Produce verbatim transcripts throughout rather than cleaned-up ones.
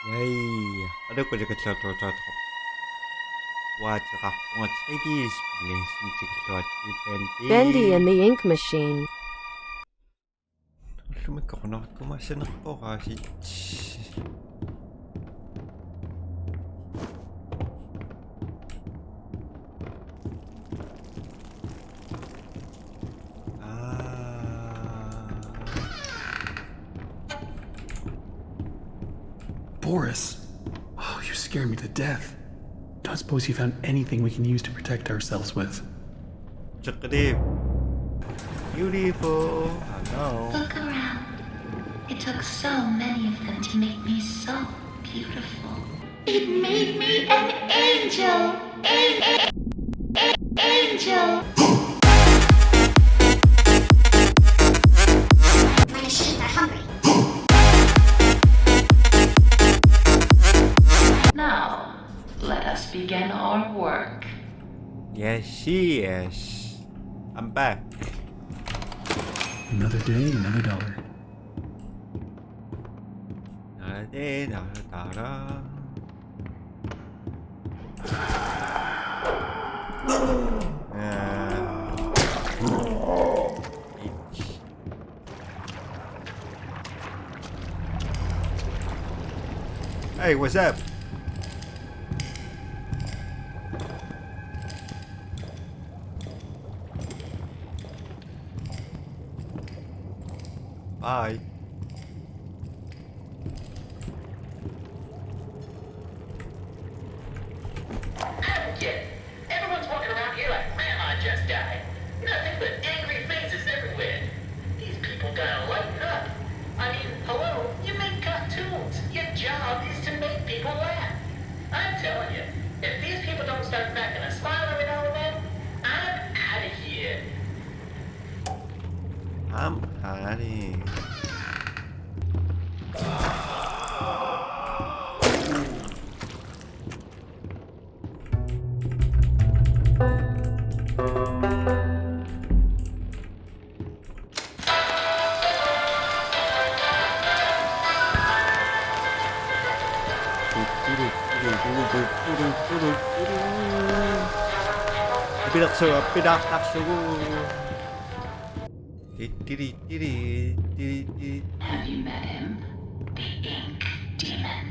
Yay. Alukulikallaartuutaatoq. Uateqarpunga tredje spilling sintikluat Bendy. Bendy and the Ink Machine. Ullumi koqunarikkumaassanerpoq aasiit. Ah. Boris, oh, you scared me to death. Don't suppose you found anything we can use to protect ourselves with? Check it out. Beautiful. I know. Look around. It took so many of them to make me so beautiful. It made me an angel. An angel. My machines are hungry. Now, let us begin our work. Yes, yes. I'm back. Another day, another dollar. Another day, another dollar. Uh, Hey, what's up? Bye. I don't get it. Everyone's walking around here like Grandma just died. Nothing but angry faces everywhere. These people gotta lighten up. I mean, hello, you make cartoons. Your job is to make people laugh. I'm telling you, if these people don't start cracking a smile every now and then, I'm out of here. I'm hiding. Appilersugu, appilaartarsugu. Have you met him? The ink demon.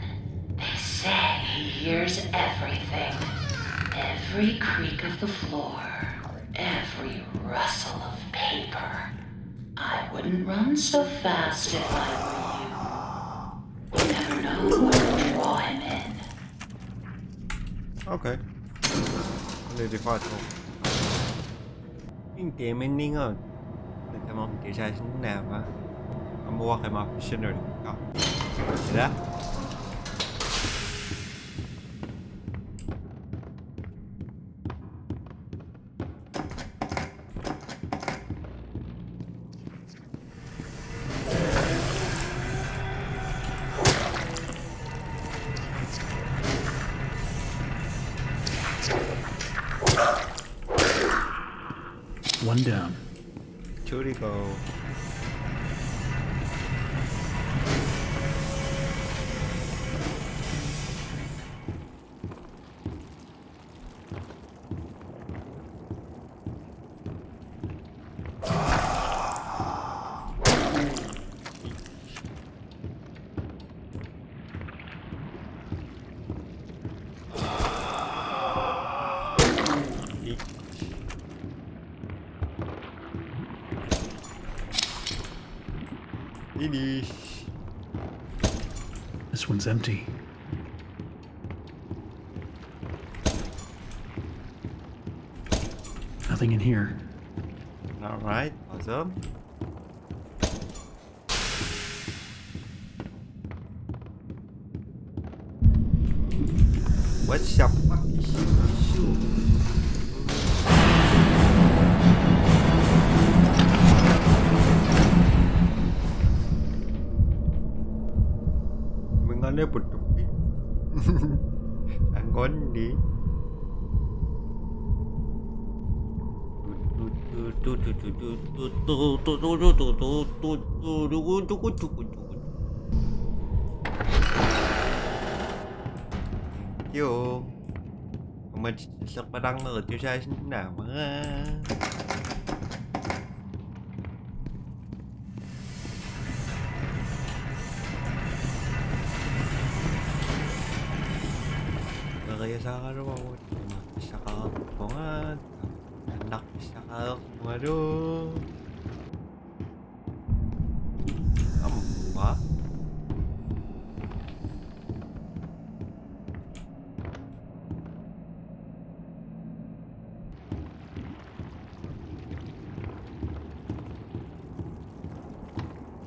They say he hears everything. Every creak of the floor, every rustle of paper. I wouldn't run so fast if I were you. You never know what could draw him in. Okay. Lady Fight. Intiminninga. Tamarmi kisaasinnaava? Amuaqimaaffissanulikka. Ila. One down. Two to go. Finish. This one's empty. Nothing in here. All right, awesome. What the fuck is this issue? Mingane putupi. Angonni. Tiu. Aamma tillerpallaarnerit tusaasinnaammaga. Periasaaraluarut imaattussaqarpunga. Annarpissaqareerpungalu. Aamma.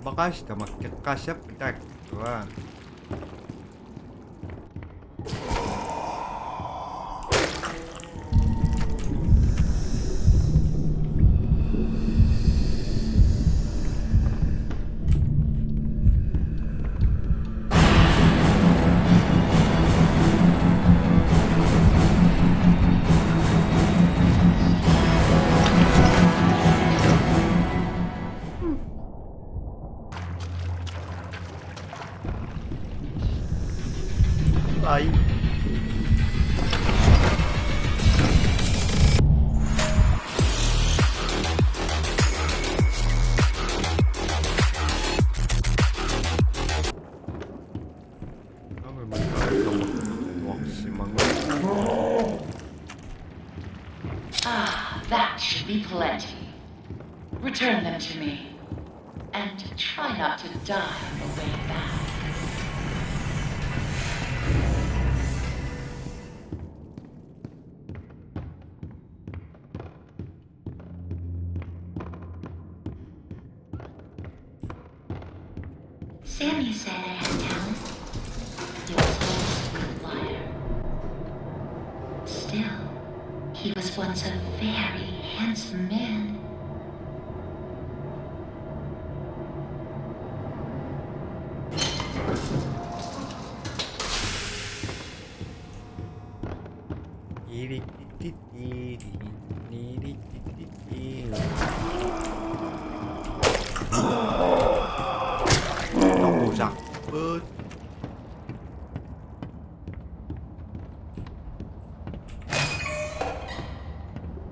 Maqaasi tamakkeqqaassappat taakkua. Ai. Ah, that should be plenty. Return them to me. And try not to die on the way back. Sammy said I had talent. He was always a good liar. Still, he was once a very handsome man.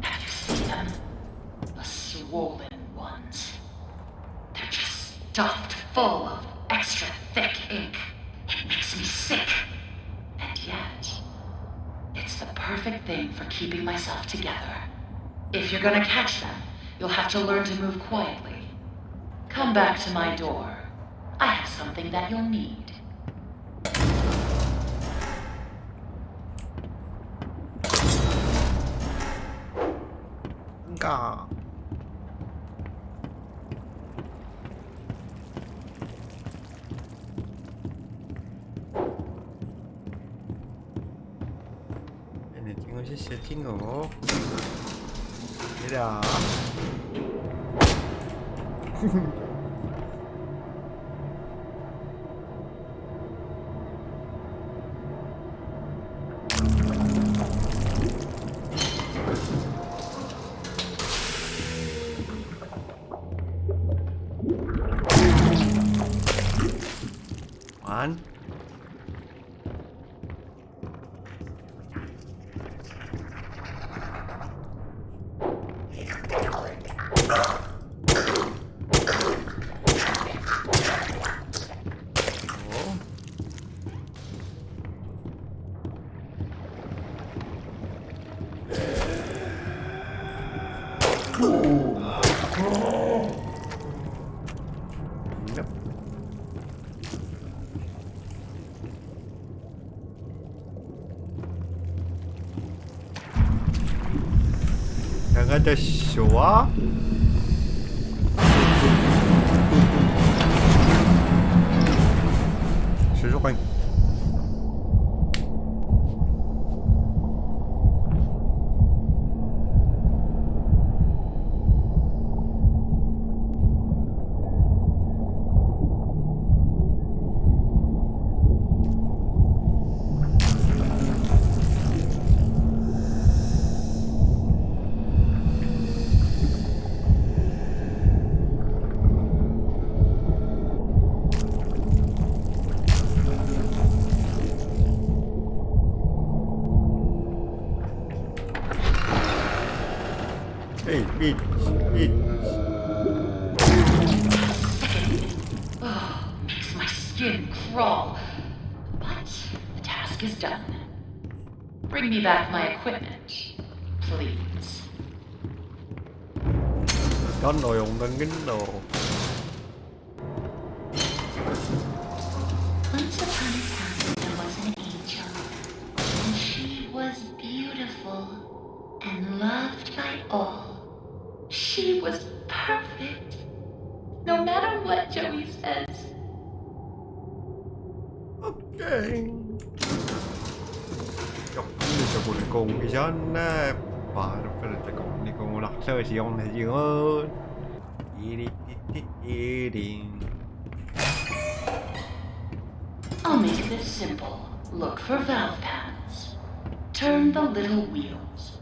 Have you seen them? The swollen ones. They're just stuffed full of extra thick ink. It makes me sick. And yet, it's the perfect thing for keeping myself together. If you're gonna catch them, you'll have to learn to move quietly. Come back to my door. I have something that you'll need. Ga. Anything with a setting or? Ila. One. Tangatassua. Susoqan. Hey, bitch, bitch. Oh, makes my skin crawl. But the task is done. Bring me back my equipment, please. Kan ojornannginnera. Once upon a time, there was an angel, and she was beautiful and loved by all. She was perfect, no matter what Joey says. Okay. Joqqinni takunikuunngisaannarpara, takunikuunngilarlugu siornatigut. Iri, iri, iri. I'll make this simple. Look for valve pads. Turn the little wheels.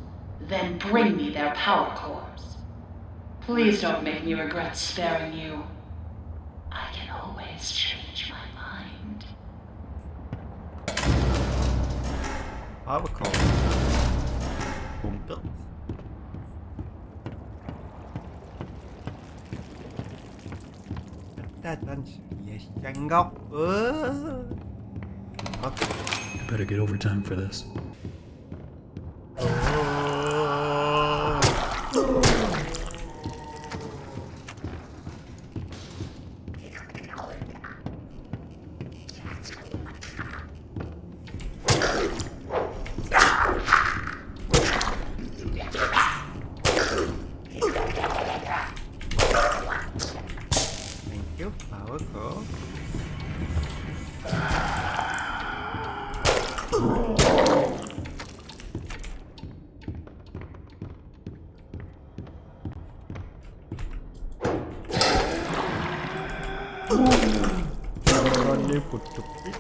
Then bring me their power cores. Please don't make me regret sparing you. I can always change my mind. Power core. Bumper. That one's yes, Django. Uh. Okay. I better get overtime for this. Thank you, power core. Anni puttukki.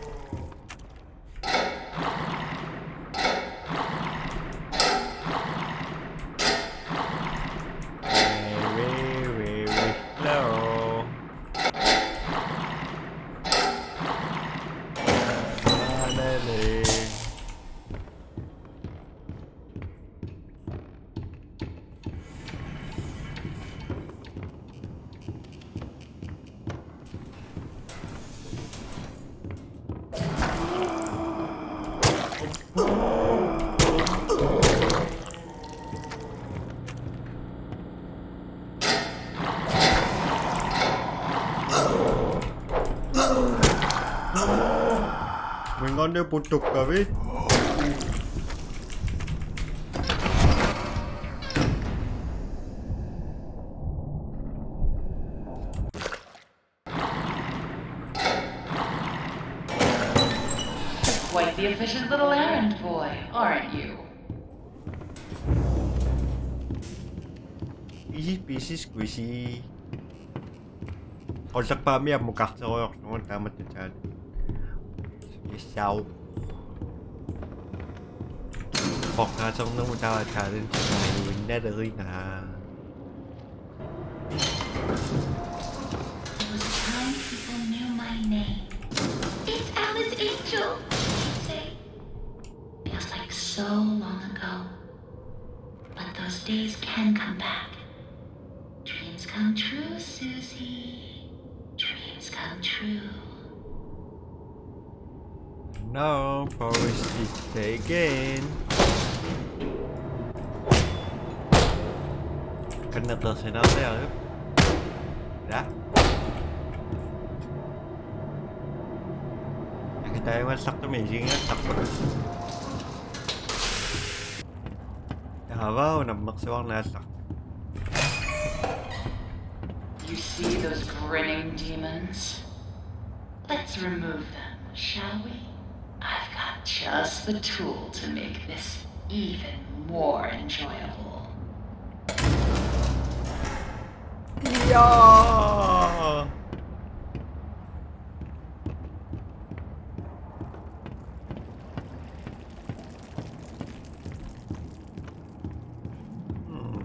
Very, very slow. Finally. Minganne puttukkavit. Quite the efficient little errand boy, aren't you? Easy peasy squishy. Qullerpaamik ammukarterujoorlugu taamatut taanna. Issau. Poqqaasernermut taava taanna timajuinnalerigaa. It was time people knew my name. It's Alice Angel, she'd say. Feels like so long ago. But those days can come back. Dreams come true, Susie. Dreams come true. No, polish is taken. Kanna personalia. Da. Akitaivallartumik isiginngattarput. Taava unammersuarnaallar. You see those grinning demons? Let's remove them, shall we? I've got just the tool to make this even more enjoyable. Ja. Hmm.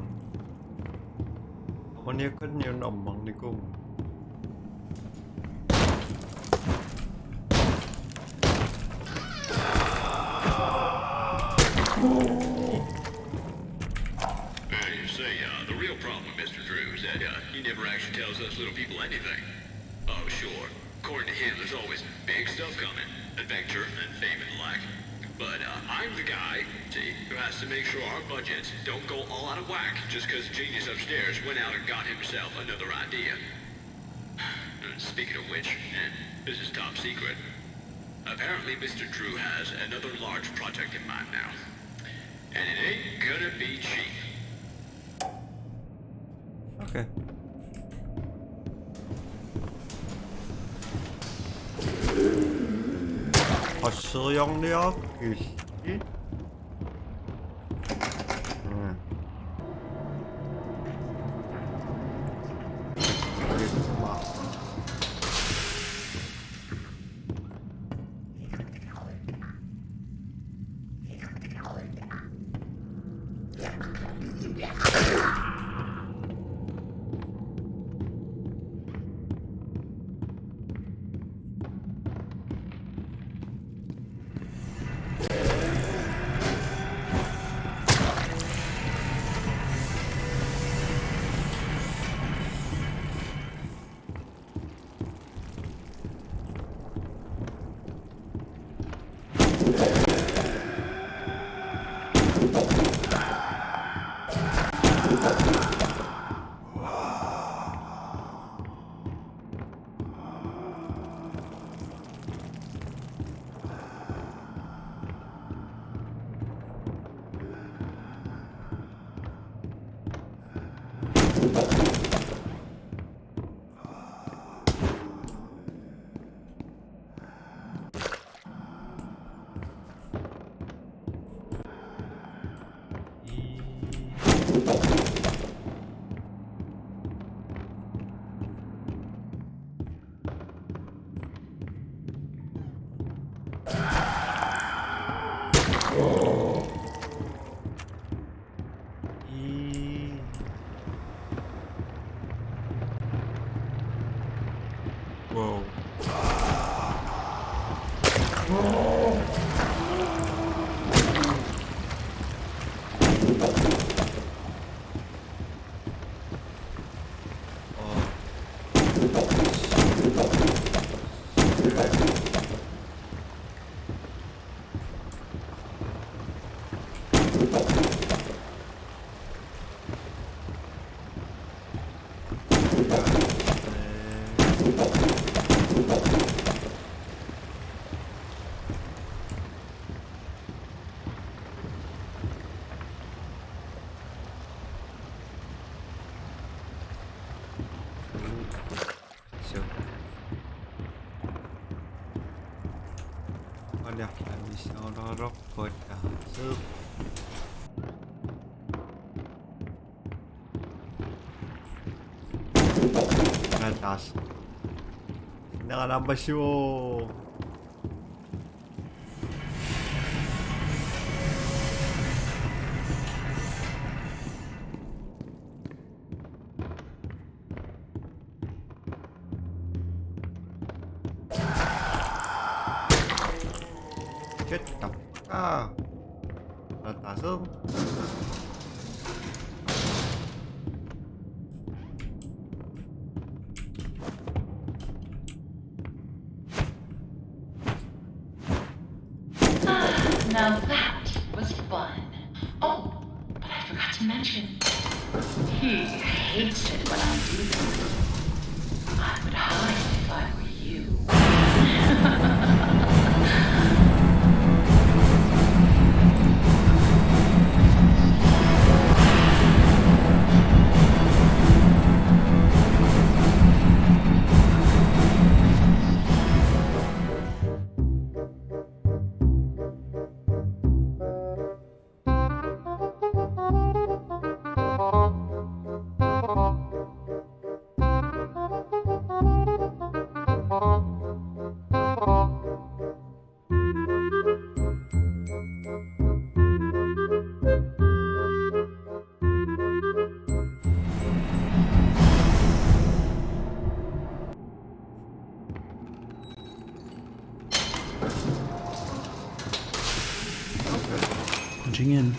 Ammoniakkanniuna ammarnikuuvunga. Hey, say, uh, the Never actually tells us little people anything. Oh, sure. According to him, there's always big stuff coming. Adventure and fame and the like. But uh, I'm the guy, see, who has to make sure our budgets don't go all out of whack just 'cause genius upstairs went out and got himself another idea. Speaking of which, and this is top secret, apparently Mister Drew has another large project in mind now. And it ain't gonna be cheap. Okay. Asseriarniarpisi. Mm. Wow. So. Aniarlunissarunarpoq taaseq. Naa taaseq. Naa naammassivoq. Shut the fuck up. Naa taaseq. Ah, now that was fun. Oh, but I forgot to mention. He hates it when I do this. I would hide if I were you. Punching in.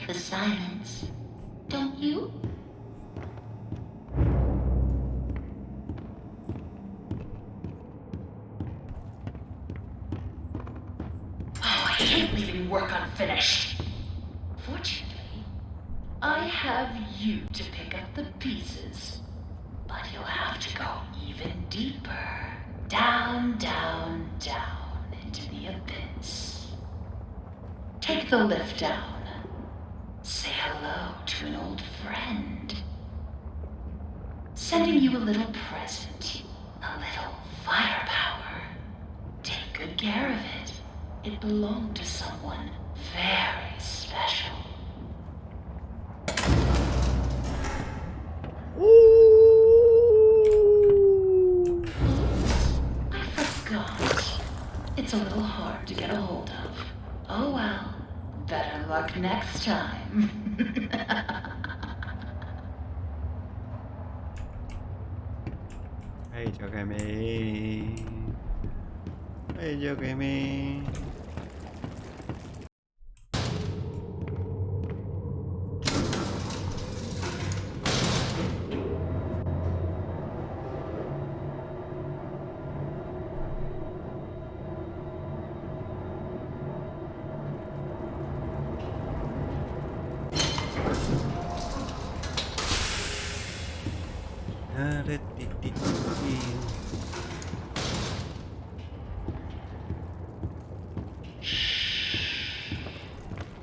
the silence, don't you? Oh, I hate leaving work unfinished. Fortunately, I have you to pick up the pieces. But you'll have to go even deeper. Down, down, down into the abyss. Take the lift down. Say hello to an old friend. Sending you a little present, a little firepower. Take good care of it. It belonged to someone very special. Oops, I forgot. It's a little hard to get a hold of. Oh well. Better luck next time. Hey, Jokemi. Hey, Jokemi.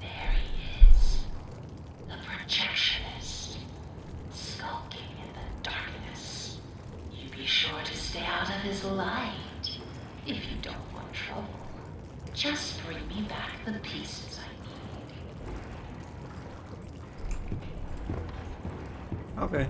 There he is, the projectionist, skulking in the darkness. You be sure to stay out of his light if you don't want trouble. Just bring me back the pieces I need. Okay.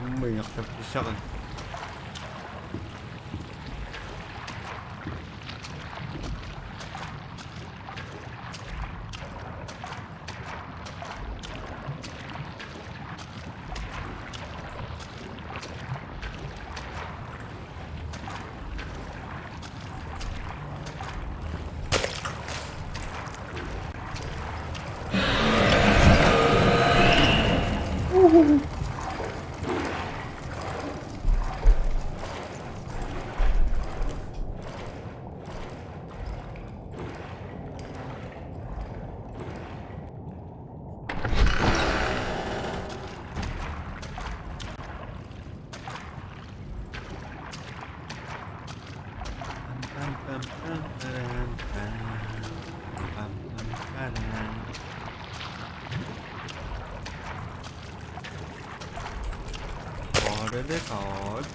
Ummi, naqtappissaqan. What are they called?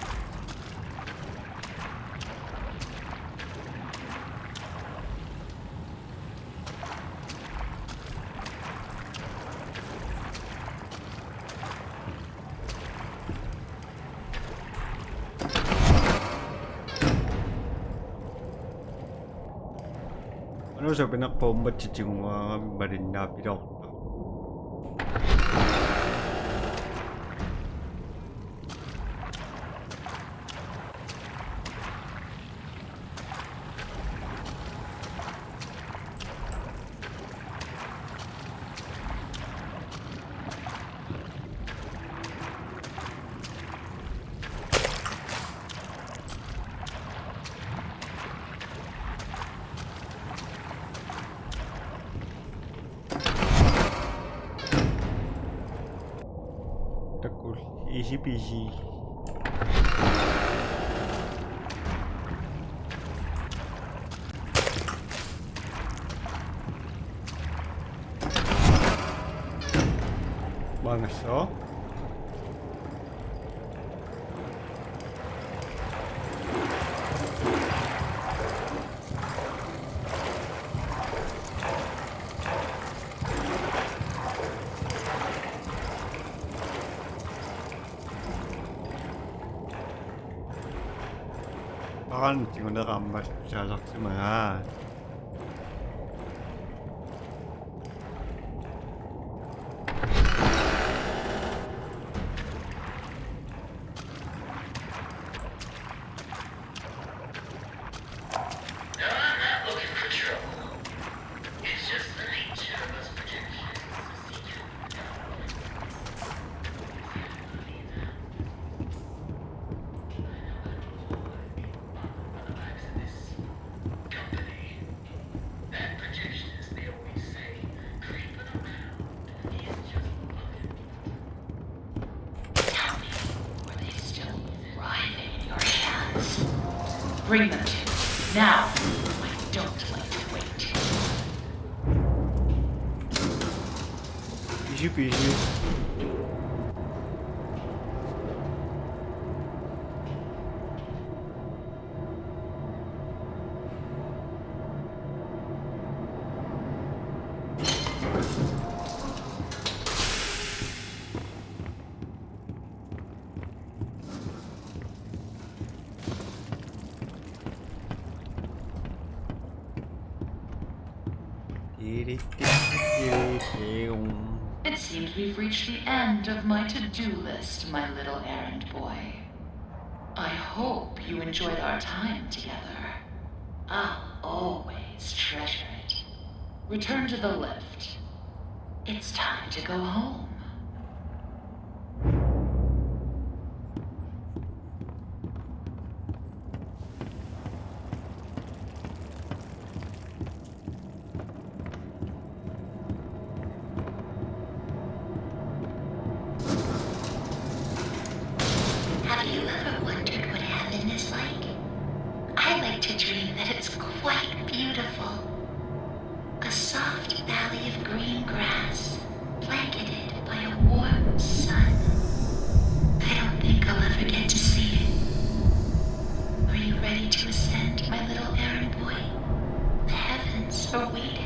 Anu sapineq puummatsitsinguarami malinnaappiloortoq. Takul, easy peasy. Maangassooq. Qantiguneraammat saasarsimagaa. Tell me, were they still writhing in your hands? Bring them to me now. I don't like to wait. Easy peasy. It seems we've reached the end of my to-do list, my little errand boy. I hope you enjoyed our time together. I'll always treasure it. Return to the lift. It's time to go home. Have you ever wondered what heaven is like? I like to dream that it's quite beautiful. A soft valley of green grass, blanketed by a warm sun. I don't think I'll ever get to see it. Are you ready to ascend, my little errand boy? The heavens are waiting.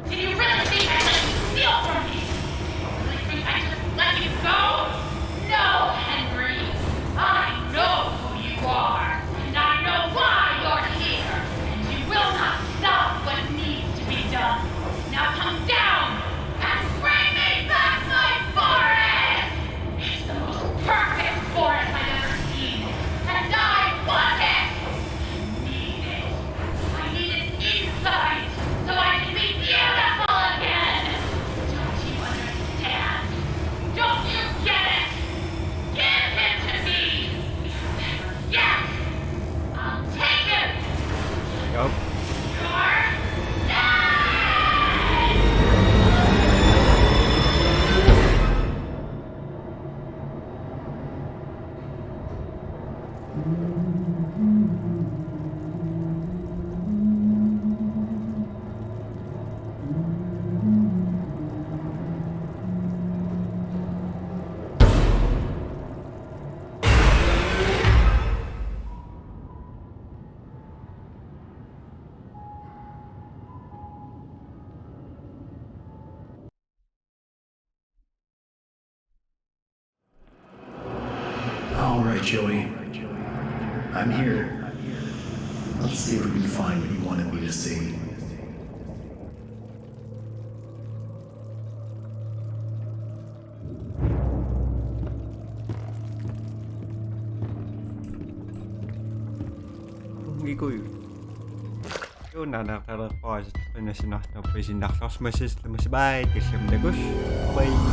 Do you really think I let you steal from me? You really think I just let you go? No, Henry. I know who you are, and I know why you're here. And you will not stop what needs to be done. Now come down and bring me back my forest! It's the most perfect forest I've ever seen, and I want it! I need it! I need it inside so I can be beautiful again! Don't you understand? Don't you get it? Give him to me! Yes! I'll take him! Yep. You're dead! All right, Joey. I'm here. Let's see if we can find what you wanted me to see. Ikuju. Juunnaanaqaleqquaasut qinasinartorpisinnarlorsimasislumasivai tassami takuss. Bye.